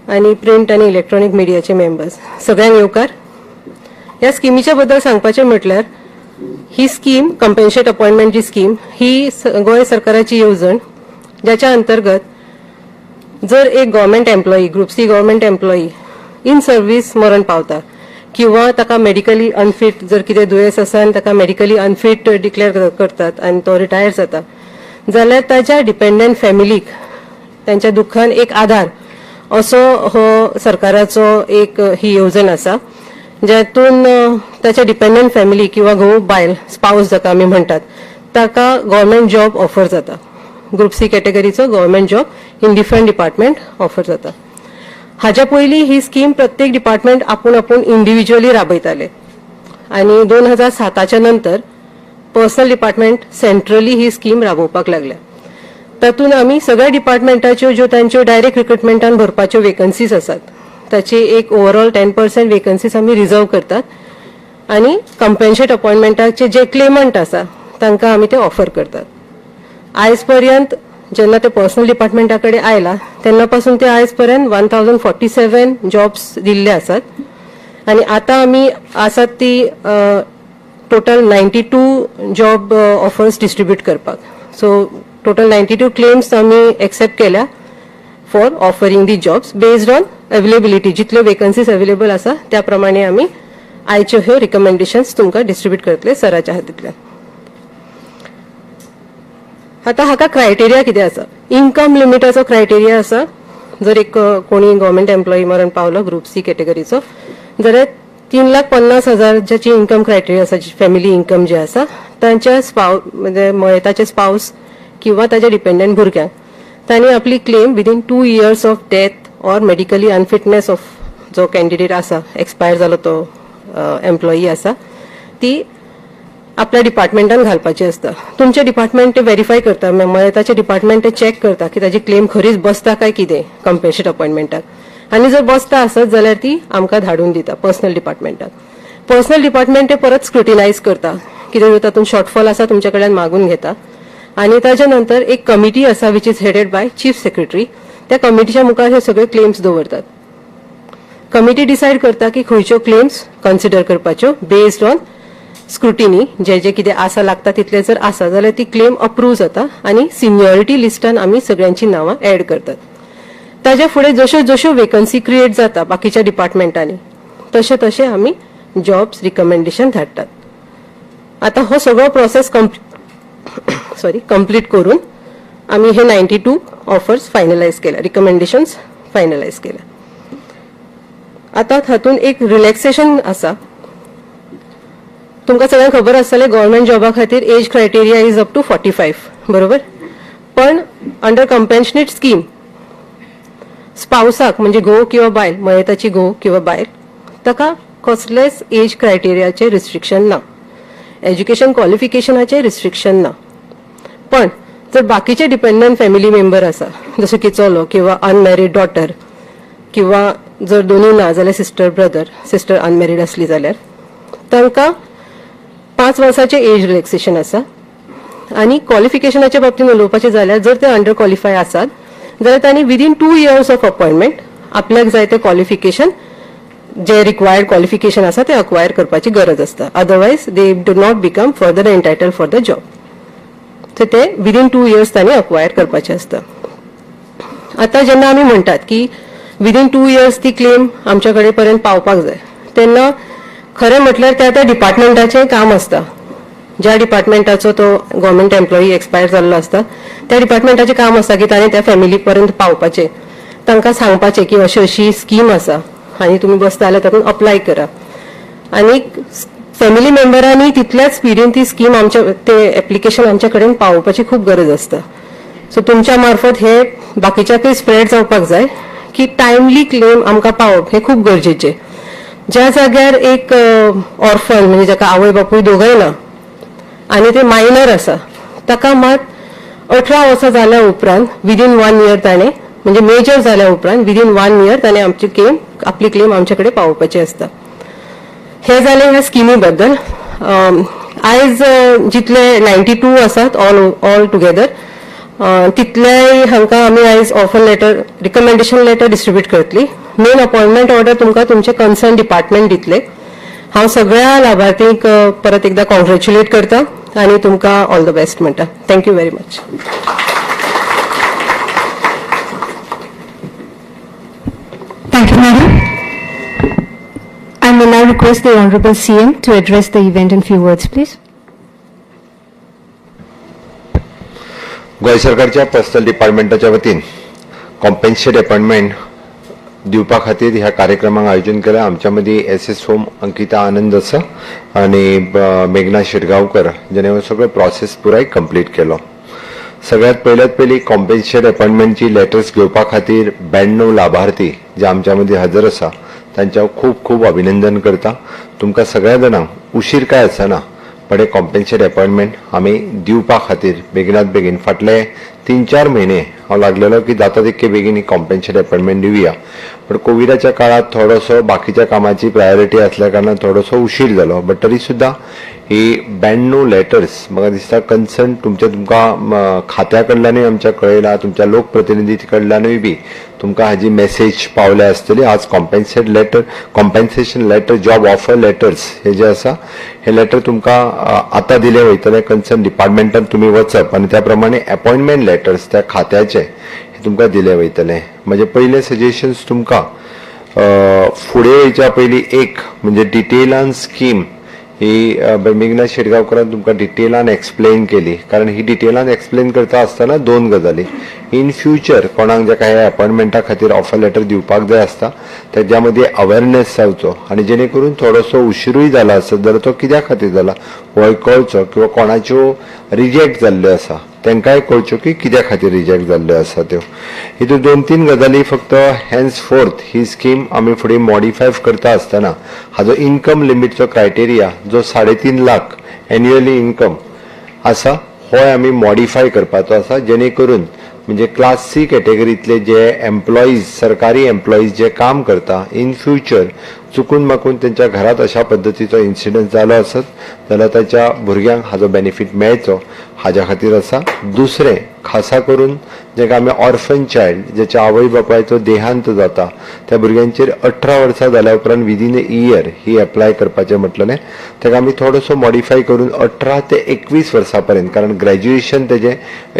आनी प्रिंट आनी electronic मिडियाचे members, सगळ्यांक येवकार. ह्या स्किमीच्या बद्दल सांगपाचें म्हटल्यार, ही स्कीम, कंपेन्शेट अपॉइंटमेंटची स्कीम, ही गोंय सरकाराची येवजण, ज्याच्या अंतर्गत जर एक government employee, Group C government employee in service मरण पावता किंवा ताका मेडिकली अनफीट, जर कितें दुयेंस आसा आनी ताका मेडिकली अनफीट डिक्लेअर करतात आनी तो रिटायर जाता, जाल्यार ताच्या डिपेंडंट फॅमिलीक त्यांच्या दुख्खान एक आधार असो हो सरकाराचो एक ही येवजण आसा, ज्यातून ताच्या डिपेंडंट फॅमिली किंवा घोव, बायल, स्पावस जाका आमी म्हणटात, ताका गव्हर्मेंट जॉब ऑफर जाता. ग्रुप सी कॅटेगरीचो government job in different department offer जाता. हाज्या पयलीं ही स्कीम प्रत्येक डिपार्टमेंट आपूण आपूण इंडिव्हिज्युअली राबयताले आनी 2007च्या नंतर पर्सनल डिपार्टमेंट सेंट्रली ही स्कीम राबोवपाक लागल्या. तातूंत आमी सगळ्या डिपार्टमेंटाच्यो ज्यो तांच्यो डायरेक्ट रिक्रुटमेंटान भरपाच्यो वेकन्सीज आसात, ताची एक ओवरऑल 10% वेकन्सीज आमी रिजर्व करतात आनी कंपेन्शेट अपॉइंटमेंटाचे जे क्लेमंट आसा तांकां आमी ते ऑफर करतात. आयज पर्यंत जेन्ना ते पर्सनल डिपार्टमेंटा कडेन आयला तेन्ना पासून ते आयज पर्यंत 1047 जॉब्स दिल्ले आसात आनी आतां आमी आसात ती total 92 job offers distribute करपाक. सो टोटल 92 क्लेम्स आमी एक्सेप्ट केल्या for offering the jobs based on availability. जितल्यो वेकन्सीज अवेलेबल आसा त्या प्रमाणे आमी आयच्यो ह्यो रिकमेंडेशन्स तुमकां डिस्ट्रीब्यूट करतले सराच्या हातींतल्यान. आतां हाका क्रायटेरिया कितें आसा? इन्कम लिमिटाचो क्रायटेरिया आसा. जर एक कोणी गव्हर्मेंट एम्प्लॉई मरण पावलो ग्रुप सी कॅटेगरीचो जाल्यार 3,50,000 ज्याची इन्कम क्रायटेरिया आसा, फॅमिली इन्कम जे आसा, तांच्या स्पाव म्हणजे मयताचे स्पावस किंवा ताच्या डिपेंडंट भुरग्यांक तांणी आपली claim within 2 years of death or medically unfitness of जो कॅन्डिडेट आसा, एक्सपायर जालो तो एम्प्लॉई आसा, ती आपल्या डिपार्टमेंटान घालपाची आसता. तुमचे डिपार्टमेंट ते व्हेरीफाय करता, मयताचे डिपार्टमेंट ते चॅक करता की ताजी क्लेम खरीच बसता काय कितें कंपेन्शेट अपॉइंटमेंटाक आनी जर बसता आसत जाल्यार ती आमकां धाडून दिता पर्सनल डिपार्टमेंटाक. पर्सनल डिपार्टमेंट ते परत स्क्रुटिनायज करता. कितें जर तातूंत शॉर्टफॉल आसा, तुमच्या कडल्यान मागून घेता आनी ताच्या नंतर एक कमिटी आसा which is headed by Chief Secretary. त्या कमिटीच्या मुखार हे सगळे क्लेम्स दवरतात. कमिटी डिसायड करता की खंयच्यो क्लेम्स कन्सिडर करपाच्यो. बेस्ड ऑन स्क्रुटिनी, जे जे कितें आसा लागता तितले जर आसा जाल्यार ती क्लेम अप्रूव जाता आनी सिनियरिटी लिस्टान आमी सगळ्यांची नांवां ऍड करतात. ताज्या फुडें जश्यो जश्यो वेकन्सी क्रिएट जाता बाकीच्या डिपार्टमेंटांनी, तशें तशें आमी जॉब्स रिकमेंडेशन धाडटात. आतां हो सगळो प्रोसेस सॉरी कंप्लीट करून आमी हे 92 ऑफर्स फायनलायज केल्या, रिकमेंडेशन्स फायनलायज केल्या. आतां हातूंत एक रिलॅक्सेशन आसा. तुमकां सगळ्यांक खबर आसतलें, गव्हर्मेंट जॉबा खातीर age criteria is up to 45, बरोबर? पण अंडर कंपेन्शनेट स्कीम स्पावसाक, म्हणजे घोव किंवा बायल, मयताची घोव किंवा बायल, ताका कसलेच एज क्रायटेरियाचे रिस्ट्रिक्शन ना, एज्युकेशन क्वॉलिफिकेशनाचे रिस्ट्रिक्शन ना. पण जर बाकीचे डिपेंडंट फॅमिली मेंबर आसा, जसो की चलो किंवा अनमॅरीड डॉटर किंवा जर दोनूय ना जाल्यार सिस्टर, ब्रदर, सिस्टर अनमॅरीड आसली जाल्यार तांकां 5 वर्साचें एज रिलॅक्सेशन आसा. आनी क्वॉलिफिकेशनाच्या बाबतींत उलोवपाचें जाल्यार, जर ते अंडर क्वॉलिफाय आसात जाल्यार तांणी within 2 years of appointment आपल्याक जाय ते क्वॉलिफिकेशन, जे रिक्वायर्ड क्वॉलिफिकेशन आसा, ते अक्वायर करपाची गरज आसता. Otherwise they do not become further entitled for the job. तर ते विदीन 2 इयर्स तांणी अक्वायर करपाचें आसता. आतां जेन्ना आमी म्हणटात की विदीन 2 इयर्स ती क्लेम आमच्या कडेन पर्यंत पावपाक जाय, तेन्ना खरें म्हटल्यार त्या त्या डिपार्टमेंटाचें काम आसता. ज्या डिपार्टमेंटाचो तो गव्हर्मेंट एम्प्लॉई एक्सपायर जाल्लो आसता, त्या डिपार्टमेंटाचें काम आसता की ताणें त्या फॅमिली पर्यंत पावपाचें, तांकां सांगपाचें की अशी अशी स्कीम आसा आनी तुमी बसता जाल्यार तातूंत अप्लाय करा. आनी फॅमिली मेंबरांनी तितल्याच स्पिडीन ती स्कीम आमच्या ते एप्लिकेशन आमच्या कडेन पावोवपाची खूब गरज आसता. सो तुमच्या मार्फत हे बाकीच्याकय स्प्रेड जावपाक जाय की टायमली क्लेम आमकां पावप हें खूब गरजेचें. ज्या जाग्यार एक ऑर्फन, म्हणजे जाका आवय बापूय दोगय ना आनी ते मायनर आसा, ताका मात 18 वर्सां जाल्या उपरांत विदीन वन इयर ताणें, म्हणजे मेजर जाल्या उपरांत विदीन वन इयर ताणें आमची क्लेम आपली क्लेम आमचे कडेन पावोवपाची आसता. हे जालें ह्या स्किमी बद्दल. आयज जितले 92 आसात ऑल टुगेदर तितलेय हांकां आमी आयज offer letter, recommendation letter distribute करतली. मेन अपॉयंटमेंट ऑर्डर तुमकां तुमचे कन्सर्न डिपार्टमेंट दितले. हांव सगळ्या लाभार्थींक परत एकदा कॉंग्रॅच्युलेट करता आनी तुमकां ऑल the best म्हणटा. Thank you very much. Thank you, madam. I may now request the Honorable CM to address the event in few words, please. Goa सरकारच्या पर्सनल डिपार्टमेंटाच्या वतीन कॉम्पेन्सेट अपॉयंटमेंट दिवपा खातीर ह्या कार्यक्रमाक आयोजन केलां. आमच्या मदीं एस एस होम अंकिता आनंद आसा आनी मेघना शिरगांवकर, जेणे हो सगळो प्रोसेस पुराय कंप्लीट केलो. सगळ्यात पयल्यात पयली कॉम्पेन्सेट अपॉयंटमेंटची लेटर्स घेवपा खातीर 92 लाभार्थी जे आमच्या मदीं हजर आसा तांचे हांव खूब खूब अभिनंदन करता. तुमकां सगळ्या जाणांक उशीर काय आसना, पण हे कॉम्पेन्सेट अपॉयंटमेंट आमी दिवपा खातीर बेगिनात बेगीन फाटले 3-4 म्हयने हांव लागलेलो की जाता तितके बेगीन ही कॉम्पेन्सेट अपॉयंटमेंट दिवया, पण कोविडाच्या काळात थोडोसो बाकीच्या कामाची प्रायोरिटी असल्या कारणान थोडोसो उशीर जालो. बट तरी सुद्दां ही 92 लेटर्स म्हाका दिसता कन्सर्न तुमच्या तुमकां खात्या कडल्यानूय आमच्या कळयला, तुमच्या लोकप्रतिनिधी कडल्यानूय बी तुमकां हाजी मेसेज पावल्या आसतली. आज compensate letter, compensation letter, job offer letters हे जे आसा हे लेटर तुमकां आतां दिले वयतले. कन्सर्न डिपार्टमेंटान तुमी वचप आनी त्या प्रमाणे अपॉयंटमेंट लेटर्स त्या खात्याचे हे तुमकां दिले वयतले. म्हजे पयले सजेशन्स तुमकां फुडें वयच्या पयलीं एक म्हणजे डिटेलान स्कीम ही मेघना शेटगांवकरान तुमकां डिटेलान एक्सप्लेन केली, कारण ही डिटेलान एक्सप्लेन करता आसतना दोन गजाली इन फ्युचर कोणाक जे काय अपॉयंटमेंटा खातीर ऑफर लेटर दिवपाक जाय आसता तेज्या मदीं अवेरनेस जावचो आनी जेणे करून थोडोसो उशिरूय जाला आसत जाल्यार तो कित्या खातीर जाला होय कळचो, किंवा कोणाच्यो रिजेक्ट जाल्ल्यो आसा तांकांय कळच्यो की कित्या खातीर रिजेक्ट जाल्ल्यो आसा त्यो. हितून 2-3 गजाली फक्त हेन्स फोर्थ ही स्कीम आमी फुडें मॉडिफाय करता आसतना हाजो इन्कम लिमिटचो क्रायटेरिया जो 3.5 लाख एन्युअली इन्कम आसा होय आमी मॉडिफाय करपाचो आसा, जेणे करून म्हणजे क्लास सी कॅटेगरीतले जे एम्प्लॉईज, सरकारी एम्प्लॉईज जे काम करता, इन फ्युचर चुकून माकून तेंच्या घरात अशा पद्दतीचो इन्सिडंट जालो आसत जाल्यार ताच्या भुरग्यांक हाजो बेनिफीट मेळचो हाज्या खातीर आसा. दुसरें खासा करून जेका आमी ऑर्फन चायल्ड, जेच्या आवय बापायचो देहांत जाता त्या भुरग्यांचेर 18 वर्सां जाल्या उपरांत within a year he apply करपाचें म्हटलेलें, ताका आमी थोडोसो मॉडिफाय करून 18 ते 21 वर्सां पर्यंत, कारण ग्रॅज्युएशन तेजें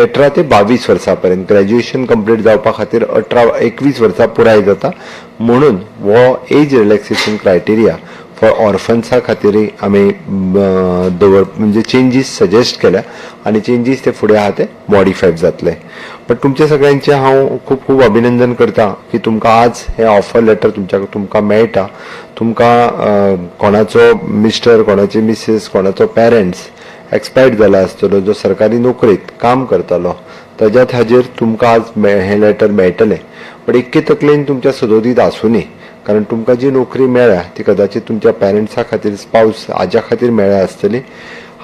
18 ते 22 वर्सां पर्यंत ग्रॅज्युएशन कंप्लीट जावपा खातीर 18-21 वर्सां पुराय जाता, म्हणून हो एज रिलॅक्सेशन क्रायटेरिया फॉर ऑर्फन्सा खातीरय आमी दवर म्हणजे चेंजीस सजेस्ट केल्या आनी चेंजीस ते फुडें आहा ते मॉडिफाय जातले. बट तुमच्या सगळ्यांचें हांव खूब खूब अभिनंदन करता की तुमकां आज हें ऑफर लेटर तुमकां मेळटा. तुमकां कोणाचो मिस्टर, कोणाची मिसेस, कोणाचो पेरंट्स एक्सपायर्ड जाला आसतलो जो सरकारी नोकरेंत काम करतालो ताज्यात हाजेर तुमकां आज हें लेटर मेळटलें. बट एके तकलेन तुमच्या सदोदीत आसूं न्ही, कारण तुमकां जी नोकरी मेळ्ळ्या ती कदाचित तुमच्या पेरंट्सा खातीर, स्पावस हाज्या खातीर मेळ्ळ्या आसतली.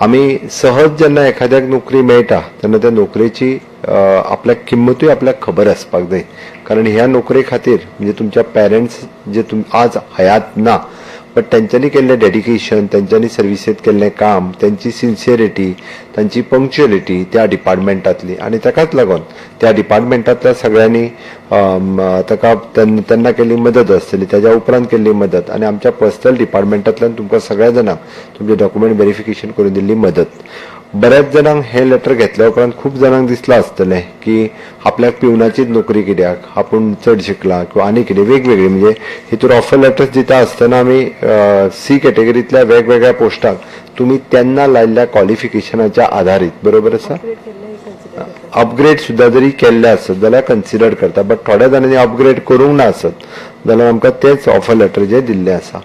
आमी सहज जेन्ना एखाद्याक नोकरी मेळटा तेन्ना त्या नोकरेची आपल्याक किंमतूय आपल्याक खबर आसपाक जाय, कारण ह्या नोकरे खातीर म्हणजे तुमच्या पेरंट्स जे आज हयात ना, बट तेंच्यांनी केल्लें डेडिकेशन, तेंच्यांनी सर्विसेंत केल्लें काम, तेंची सिन्सियरिटी, तांची पंक्च्युअलिटी त्या डिपार्टमेंटांतली आनी ताकाच लागून त्या डिपार्टमेंटांतल्या सगळ्यांनी ताका तेन्ना केल्ली मदत आसतली, ताज्या उपरांत केल्ली मदत आनी आमच्या पर्सनल डिपार्टमेंटांतल्यान तुमकां सगळ्या जाणांक तुमचें डॉक्युमेंट वेरिफिकेशन करून दिल्ली मदत. बऱ्याच जाणांक हें लेटर घेतल्या उपरांत खूब जाणांक दिसलां आसतलें की आपल्याक पिवनाचीच नोकरी कित्याक, आपूण चड शिकला किंवा आनी कितें वेगवेगळी, म्हणजे हितूर ऑफर लेटर्स दिता आसतना आमी सी कॅटेगरींतल्या वेगवेगळ्या पोस्टाक तुमी तेन्ना लायिल्ल्या क्वॉलिफिकेशनाच्या आधारीत, बरोबर आसा, अपग्रेड सुद्दां जरी केल्ले आसत जाल्यार कन्सिडर करता. बट थोड्या जाणांनी अपग्रेड करूंक ना आसत जाल्यार आमकां तेच ऑफर लेटर जे दिल्ले आसा.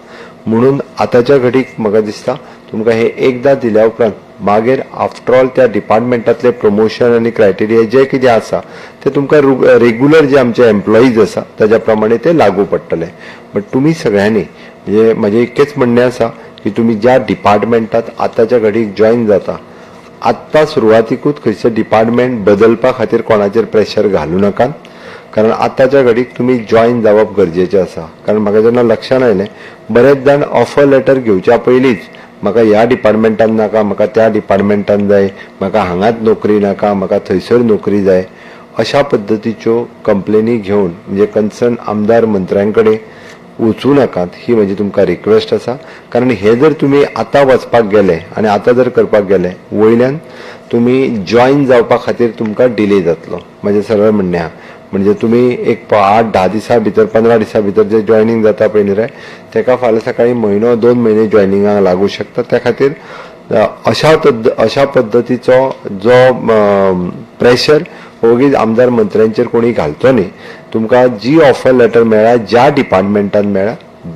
म्हणून आतांच्या घडीक म्हाका दिसता तुमकां हे एकदां दिल्या उपरांत मागीर आफ्टर ऑल त्या डिपार्टमेंटांतले प्रमोशन आनी क्रायटेरिया जे कितें आसा ते तुमकां रेगुलर जे आमचे एम्प्लॉईज आसा ताज्या प्रमाणे ते लागू पडटले. बट तुमी सगळ्यांनी म्हणजे म्हजें इतकेंच म्हणणें आसा की तुमी ज्या डिपार्टमेंटांत आतांच्या घडीक जॉयन जाता आत्तां सुरवातीकूच खंयचें डिपार्टमेंट बदलपा खातीर कोणाचेर प्रेशर घालूं नाकात, कारण आतांच्या घडीक तुमी जॉयन जावप गरजेचें आसा. कारण म्हाका जेन्ना लक्षान आयलें बरेच जाण ऑफर लेटर घेवच्या पयलींच म्हाका ह्या डिपार्टमेंटान नाका, म्हाका त्या डिपार्टमेंटान जाय, म्हाका हांगाच नोकरी नाका, म्हाका थंयसर नोकरी जाय, अशा पद्दतीच्यो कंप्लेनी घेवन म्हणजे कन्सर्न आमदार मंत्र्यां कडेन वचूं नाकात, ही म्हजी तुमकां रिक्वेस्ट आसा. कारण हे जर तुमी आतां वचपाक गेले आनी आतां जर करपाक गेले वयल्यान तुमी जॉयन जावपा खातीर तुमकां डिले जातलो. म्हजें सरळ म्हणणें आहा, म्हणजे तुमी एक 8-10 दिसां भितर 15 दिसां भितर जे जॉयनींग जाता पळय न्ही रे, तेका फाल्यां सकाळीं म्हयनो 2 म्हयने जॉयनिंगाक लागूं शकता. त्या खातीर अशा पद्दतीचो जो प्रेशर ओगीच आमदार मंत्र्यांचेर कोणी घालचो न्ही. तुमकां जी ऑफर लेटर मेळ्ळा, ज्या डिपार्टमेंटान मेळ्ळा,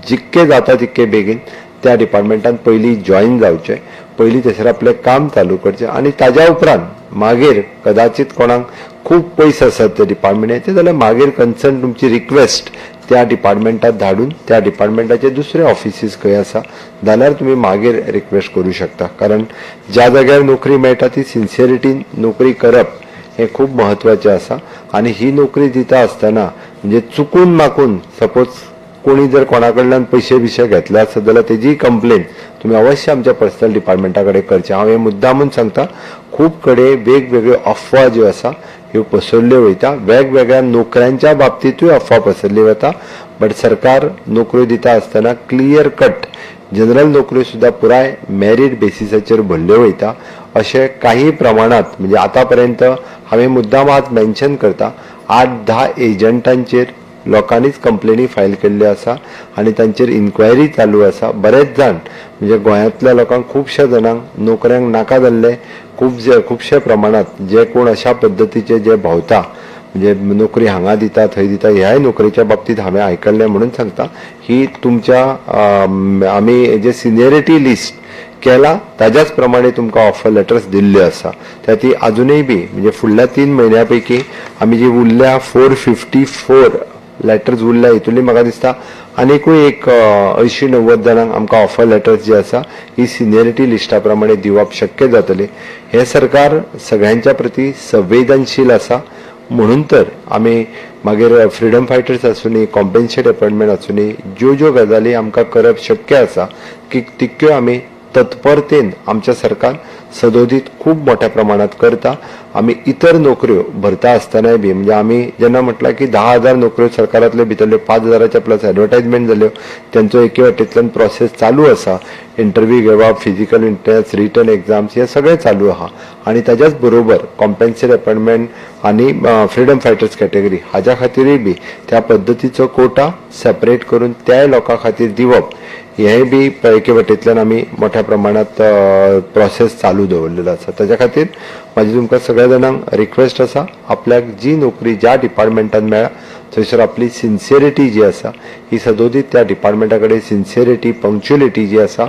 जितके जाता तितके बेगीन त्या डिपार्टमेंटान पयलीं जॉयन जावचें, पयलीं थंयसर आपलें काम चालू करचें आनी ताज्या उपरांत मागीर कदाचित कोणाक खूब पयस आसात ते डिपार्टमेंट ते जाल्यार मागीर कन्सर्न तुमची रिक्वेस्ट त्या डिपार्टमेंटात धाडून त्या डिपार्टमेंटाचे दुसरे ऑफिसीस खंय आसा जाल्यार तुमी मागीर रिक्वेस्ट करूं शकता. कारण ज्या जाग्यार नोकरी मेळटा ती सिन्सियरिटीन नोकरी करप हें खूब म्हत्वाचें आसा. आनी ही नोकरी दिता आसतना म्हणजे चुकून माकून सपोज कोणी जर कोणा कडल्यान पयशे बिशे घेतले आसत जाल्यार तेजीय कंप्लेन तुमी अवश्य आमच्या पर्सनल डिपार्टमेंटा कडेन करचें. हांव हें मुद्दामून सांगता, खूब कडेन वेगवेगळ्यो अफवा ज्यो आसा ह्यो पसरल्यो वयता, वेगवेगळ्या नोकऱ्यांच्या बाबतींतूय अफवा पसरली वता. बट सरकार नोकऱ्यो दिता आसतना क्लियर कट जनरल नोकऱ्यो सुद्दां पुराय मेरीट बेसिसाचेर भरल्यो वयता अशें काही प्रमाणांत म्हणजे आतां पर्यंत हांवें मुद्दाम आज मेन्शन करता 8-10 एजंटांचेर लोकांनीच कंप्लेनी फायल केल्ल्यो आसा आनी तांचेर इन्क्वायरी चालू आसा. बरेच जाण म्हणजे गोंयांतल्या लोकांक खुबश्या जाणांक नोकऱ्यांक नाका जाल्ले खुबशे प्रमाणांत जे कोण अशा पद्दतीचे जे भोंवता म्हणजे नोकरी हांगा दिता थंय दिता, ह्याय नोकरेच्या बाबतींत हांवें आयकल्लें म्हणून सांगता ही तुमच्या आमी जे सिनियरिटी लिस्ट केला ताज्याच प्रमाणे तुमकां ऑफर लेटर्स दिल्ल्यो आसा. त्या ती आजुनूय बी म्हणजे फुडल्या 3 म्हयन्या पैकी आमी जी उरल्या 454 लेटर्स उरल्या हितूंतली म्हाका दिसता आनीकूय एक 80-90 जाणांक आमकां ऑफर लेटर्स जी आसा ही सिनियरिटी लिस्टा प्रमाणे दिवप शक्य जातलें. हें सरकार सगळ्यांच्या प्रती संवेदनशील आसा म्हणून तर आमी मागीर फ्रिडम फायटर्स आसूनी, कॉम्पेन्सेट अपॉयंटमेंट आसूनी, ज्यो ज्यो गजाली आमकां करप शक्य आसा की तितक्यो आमी तत्परतेन आमच्या सरकार सदोदीत खूब मोठ्या प्रमाणात करता. आमी इतर नोकऱ्यो भरता आसतनाय बी म्हणजे आमी जेन्ना म्हटलां की 10,000 नोकऱ्यो सरकारांतल्यो भितरल्यो 5,000च्या प्लस एडवर्टायजमेंट जाल्यो, तेंचो एके वाटेंतल्यान प्रोसेस चालू आसा, इंटरव्यू घेवप, फिजिकल इंटरेस्ट, रिटर्न एग्जाम्स हे सगळें चालू आहा. आनी ताज्याच बरोबर कॉम्पेन्सेट अपॉयंटमेंट आनी फ्रिडम फायटर्स कॅटेगरी हाज्या खातीरूय बी त्या पद्दतीचो कोटा सेपरेट करून त्याय लोकां खातीर दिवप हेंय बी एके वाटेंतल्यान आमी मोठ्या प्रमाणात प्रोसेस चालू दवरलेलो आसा. ताज्या खातीर म्हाजी तुमकां सगळ्या जाणांक रिक्वेस्ट आसा, आपल्याक जी नोकरी ज्या डिपार्टमेंटान मेळ्ळा थंयसर आपली सिन्सियरिटी जी आसा ही सदोदीत त्या डिपार्टमेंटा कडेन सिन्सियरिटी, पंक्च्युअलिटी जी आसा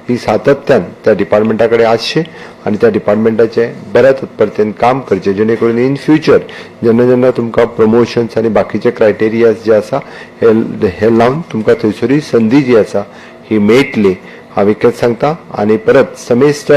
ही सातत्यान त्या डिपार्टमेंटा कडेन आसची आनी त्या डिपार्टमेंटाचें बऱ्या तत्परतेन काम करचें, जेणे करून इन फ्युचर जेन्ना जेन्ना तुमकां प्रमोशन्स आनी बाकीचे क्रायटेरियाज जे आसा हे लावन तुमकां थंयसरूय संदी जी आसा ही मेळटली. हांव इतकेंच सांगता आनी परत समेस्त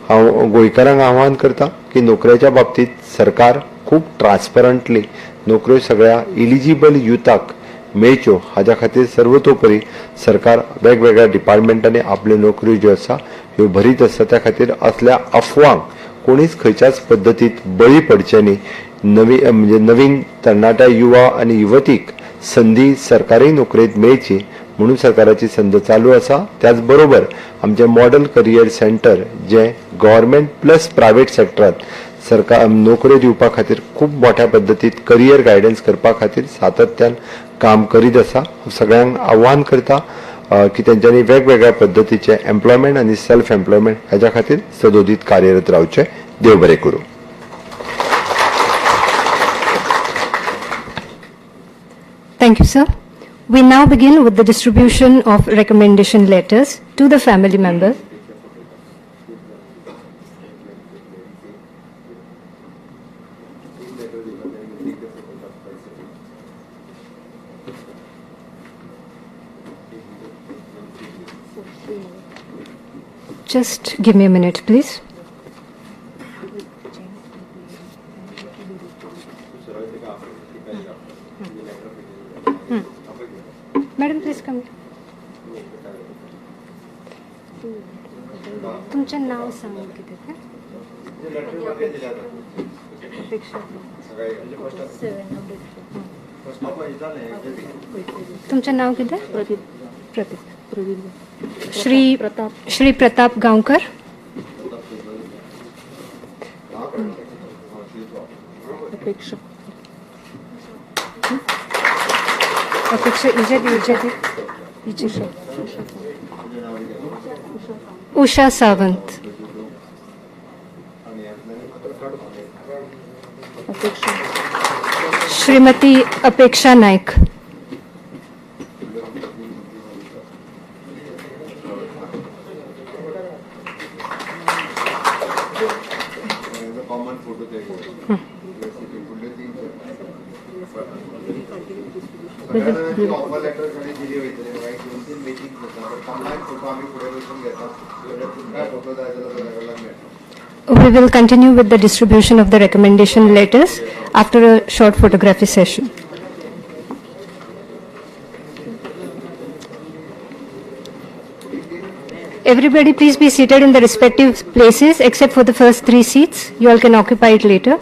हांव गोंयकारांक आव्हान करता की नोकऱ्याच्या बाबतींत सरकार खूब ट्रान्सपरंटली नोकऱ्यो सगळ्या इलिजिबल युथाक मेळच्यो हाज्या खातीर सर्वतोपरी सरकार वेगवेगळ्या डिपार्टमेंटांनी आपल्यो नोकऱ्यो ज्यो आसा ह्यो भरीत आसता. त्या खातीर असल्या अफवांक कोणीच खंयच्याच पद्दतीत बळी पडचें न्ही. नवी म्हणजे नवीन तरणाट्या युवा आनी युवतीक संदी सरकारी नोकरेंत मेळची म्हणून सरकाराची संद चालू आसा. त्याच बरोबर आमचें मॉडल करियर सेंटर जें गव्हर्मेंट प्लस प्रायवेट सेक्टरांत सरकार नोकऱ्यो दिवपा खातीर खूब मोठ्या पद्दतीत करियर गायडन्स करपा खातीर सातत्यान काम करीत आसा. सगळ्यांक आव्हान करता की तेंच्यांनी वेगवेगळ्या पद्दतीचे एम्प्लॉयमेंट आनी सेल्फ एम्प्लॉयमेंट हाज्या खातीर सदोदीत कार्यरत रावचें. देव बरें करूं. Thank you, sir. We now begin with the distribution of recommendation letters to the family members. Just give me a minute, please. Madam, please come here. तुमचें नांव सांग कितें तें. अपेक्षा. तुमचें नांव कितें? प्रदीप. प्रदीप. श्री प्रताप, श्री प्रताप गांवकर. अपेक्षा. अपेक्षा, इजे दी, इजे दी, इजे. उषा सावंत. अपेक्षा. श्रीमती अपेक्षा नाईक. कॉमन फोटो ते फुडले तीन सगळ्यांना ऑफर लेटर कडे दिली वयतले. मागीर दोन तीन मिटींग जाता, बट कंबायन फोटो आमी फुडें वचून घेता. तुमकां फोटो जाय जाल्यार सगळ्या कडल्यान मेळटा. We will continue with the distribution of the recommendation letters after a short photography session. Everybody, please be seated in the respective places except for the first three seats. You all can occupy it later.